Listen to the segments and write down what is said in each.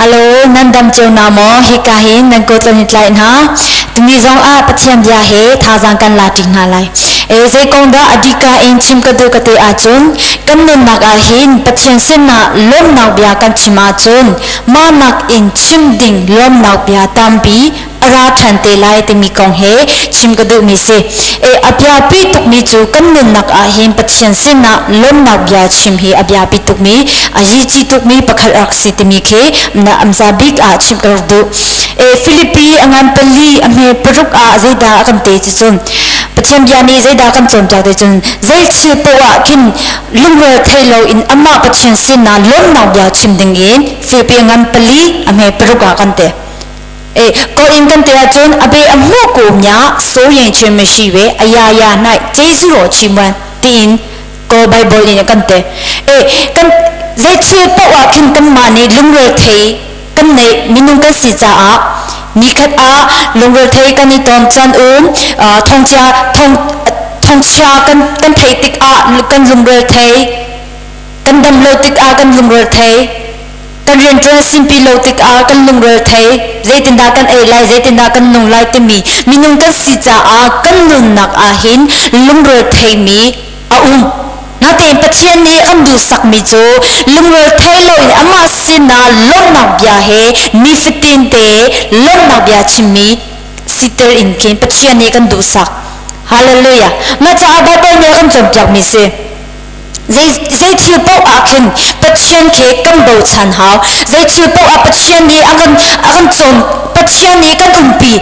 Hello, nan dam cio na maw? Hika hin nan kut kan i tlaih hna. Tuni zong ah Pathian bia he thazaang kan la ṭi hna lai. E zei kong dah a dika in chim ka duh ka ti ahcun kan nunnak ah hin Pathian sinah lawmnak bia kan chim ahcun mah nak in chim ding lawmnak bia tampi a ra ṭhan te lai timi kong he chim ka duhmi si. E a biapi tukmi cu kan nunnak ah hin Pathian sinah lawmnak bia chim hi a biapi tukmi, a yici tukmi pakhat rak si timi khi na amza bik ah chim ka rak duh. E Filipi a ngan pali a hme paruk ah zeidah a kan te ti cun Pathian bia nih zeidah kan cawnpiak te cun zei thil poah ah khin lungrual thei loin amah Pathian sinah lawmnak bia chim ding in Filipi a ngan pali a hme paruk ah kan te. အေကိုအင်ကန်တရားကျွန်းအဘေအမှုကိုမြဆိုရင်ချင်းမရှိပဲအရာရာ၌ကျေးဇူးတော်ချီးမွမ်းတင်ကိုဘိုင်ဘယ်in kan te e kan zai thil poah khin kan ma ni lungre thei kan nei minung kan si caah nikhat a lungre thei kan i ton chan um thongchia thong thongchia kan kan thei tik ah kan lungre thei kan dam lo tik ah kan lungre thei Kan rianṭuan simpi lo tikah kan lungrual thei, zeitindah kan ei lai, zeitindah kan nung lai timi minung kan si caah kan nunnak ahhin lungrual theimi a um. Natein Pathian nih kan duhsakmi cu lungrual thei loin amah sinah lawmhnak bia he nifatin te lawmhnak bia chimmi siter in khin Pathian nih kan duhsak. Hallelujah. Mah caah Baibal nih a kan cawnpiakmi si. Zei thil paoh ah khin Pathian khi kan bochan hau. Zei thil paoh ah Pathian nih a kan cawn, Pathian nih kan umpi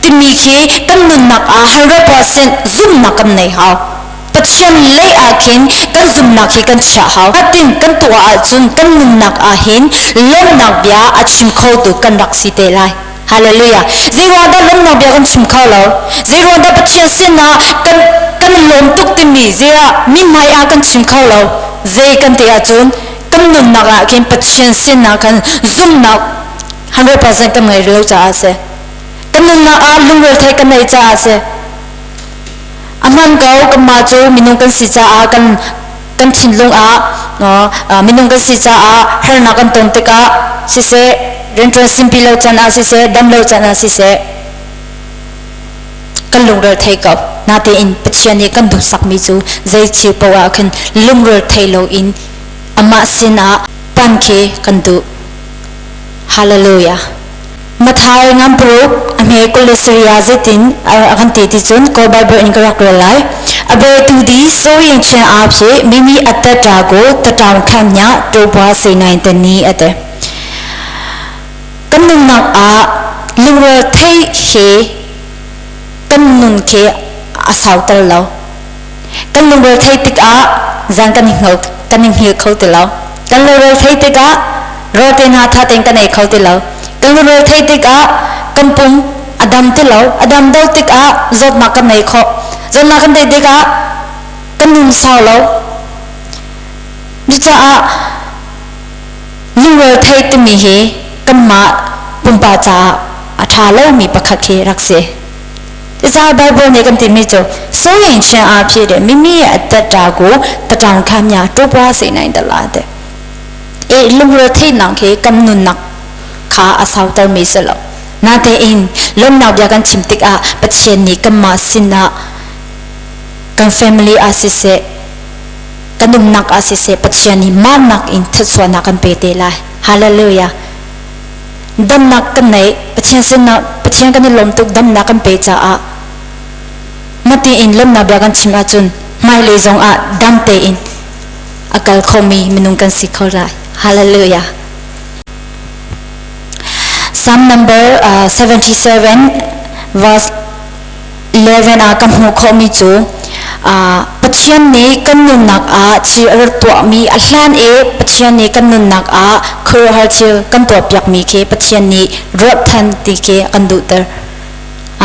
timi khi kan nunnak ah 100% zumhnak kan nei hau. Pathian lei ah khin kan zumhnak hi kan chiah hau. Atin kan tuah ahcun kan nunnak ah hin lawmnak bia a chim khotu kan rak si te lai. Hallelujah. Zeiruang dah lawmnak bia kan chim kho lo? Zeiruang dah Pathian sinah kan kan lawm tuk timi zeiah mi hmai ah kan chim kho lo? Zei kan ti ahcun kan nunnak ah khin Pathian sinah kan zumhnak 100% kan ngei lo caah a si. Kan nunnak ah lungrual thei kan neih caah a si. A hman ko kanmah cu minung kan si caah kan kan thinlung ah minung kan si caah harnak kan ton tikah siseh rianṭuan simpi lo can ah siseh dam lo can ah siseh kan lungrual thei ko. Natein Pathian nih kan duhsakmi cu zei thil paoh ah khin lungrual thei loin amah sinah pan khi kan duh. Hallelujah. Mathai ngamparuk a hme 23 zeitin a kan ti ti cun Kawl Bible in ka rak rel lai. A be tu di soyin chen a phi mimi atta ta go ta taung khan nya to bwa se nai te ni ate. Kan nunnak ah lungrual thei he kan nun khi a sauter lo. Kan lungrual thei tikah zan kan i hngil kan i hngil kho ti lo. Kan lungrual thei tikah rawl te hna tha tein kan ei kho ti lo. Kan lungrual thei tikah kan pum a dam ti lo. A dam do tikah zawtnak kan nei khawh. Zawtnak kan neih tikah kan nun sau lo. Cucaah lungrual thei timi hi kanmah pumpak caah a ṭha lomi pakhat khi rak si. Cucaah Bible nih kan timi cu soyin chen a phi de mimi a ta ku ta tang kha mya tu pa se nai da la de. E lungre thei nang khi kan nunnak kha a sauter mi se lo. Na te in lomnak bia kan chim tikah Pathian nih kanmah sinah kan family ah siseh kan umnak ah siseh Pathian nih mannak in thluachuahnak kan pe te lai. Hallelujah. Damnak kan neih Pathian sinah Pathian kan i lawm tuk damnak kan pe caah mati in lawmnak bia kan chim ahcun hmailei zong ah dam tein a kal khomi minung kan si kho lai. Hallelujah. Psalm number 77 verse 11 ah kan hmuh khawhmi cu Pathian nih kan nunnak ah thil a rak tuahmi a hlan i Pathian nih kan nunnak ah khuaruahhar thil kan tuahpiakmi khi Pathian nih ruah than ti khi a kan duhter.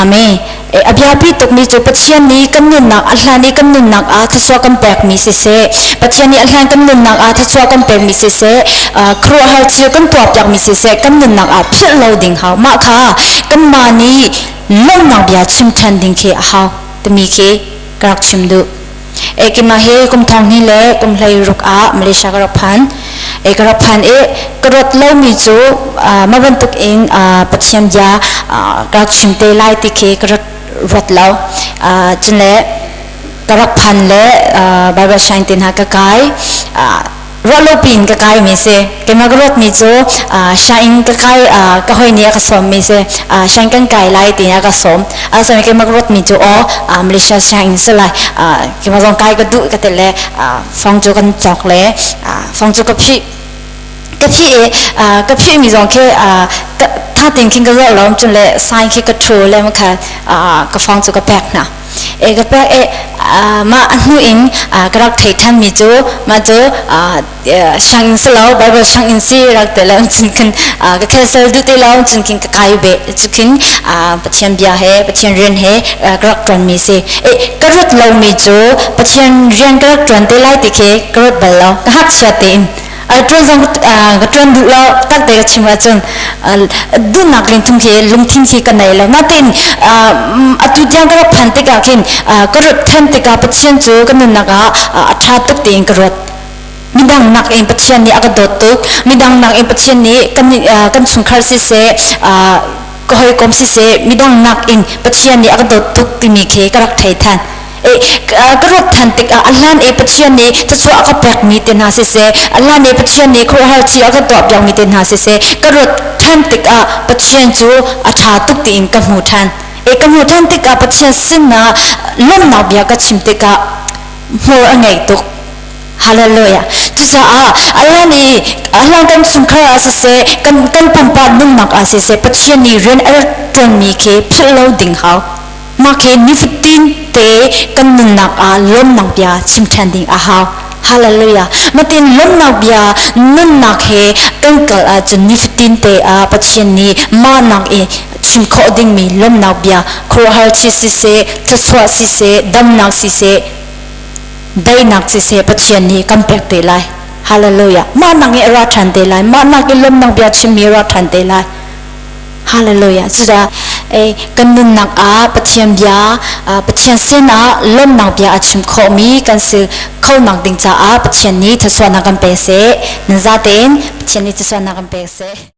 Amen. A biapi tukmi cu Pathian nih kan nunnak a hlan i kan nunnak ah thluachuah kan pekmi siseh, Pathian nih a hlan kan nunnak ah thluachuah kan pekmi siseh, khuaruahhar thil kan tuahpiakmi siseh, kan nunnak ah philh lo ding hau. Mah kha kanmah nih lawmhnak bia chim ṭhan ding khi a hau timi khi ka rak chim duh. Ekima hi kum thong hnih le kum 16 ah Malaysia ka rak phan. E ka rak phan i ka ruat lomi cu mah bantuk in Pathian bia ka rak chim te lai ti khi ka rak ruat lo. Cun le ka rak phan le Bible Shine te hna ka kai. Ruahlo piin ka kai mi si. Keimah ka ruat mi cu Shine ka kai ka hoi nih a ka sawm mi si. Shine kan kai lai ti a ka sawm. A sawm keimah ka ruat mi cu aw Malaysia Shine si lai. Keimah zong kai ka duh ka ti le fong cu kan cawk le fong cu ka phih ka phih i ka phih mi zong khi tha tein khin ka zoh lo cun le sign khi ka thu le kha ka fong cu ka pek hna e ka pek e mah a hnu in ka rak thei than mi cu mah cu sianginn si lo Bible sianginn si rak te lo cun khin ka cancel duh ti lo cun khin ka kai ve cu khin Pathian bia he Pathian rian he ka rak ṭuan mi si e ka ruat lo mi cu Pathian rian ka rak ṭuan te lai ti khi ka ruat bal lo ka hngakchia tein ṭuan zong ka ṭuan duh lo tak te ka chim ahcun duhnak lungthin khi lungthin khi ka nei lo natin atu tiang ka rak phan tikah khin ka ruat than tikah Pathian cu ka nunnak ah a ṭha tuk tiin ka ruat. Midang nakin Pathian nih a ka dawt tuk. Midang nakin Pathian nih kan kan chungkhar siseh, ka hawikom siseh, midang nakin Pathian nih a ka dawt tuk timi khi ka rak thei than. E, ka ruat than tikah a hlan i Pathian nih thluachuah a ka pekmi te hna siseh, a hlan i Pathian nih khuaruahhar thil a ka tuahpiakmi te hna siseh, ka ruat than tikah Pathian cu a ṭha tuk tiin ka hmu than. E, ka hmu than tikah Pathian sinah lawmhnak bia ka chim tikah hmur a ngei tuk. Hallelujah. Cucaah Allah nih Allah kan chungkhar ah siseh, kan kan pumpak nunnak ah siseh, Pathian nih rian a rak ṭuanmi khi philh lo ding hau. Mah khi nifatin te kan nunnak ah lawmnak bia chim ṭhan ding a hau. Hallelujah. Matin lawmnak bia nunnak he kan kal ahcun nifatin te ah Pathian nih mah nak i chim khawh dingmi lawmnak bia khuaruahhar thil siseh, thluachuah siseh, damnak siseh, daihnak siseh Pathian nih kan pek te lai. Hallelujah. Mah nak i ra ṭhan te lai. Mah nak i lawmnak bia chimmi ra ṭhan te lai. Hallelujah. Cucaah eh, kan nunnak ah Pathian bia, Pathian sinah lawmnak bia a chim khawhmi kan si khonak ding caah Pathian nih thluachuahnak kan pe seh. Nan zatein Pathian nih thluachuahnak kan pek seh.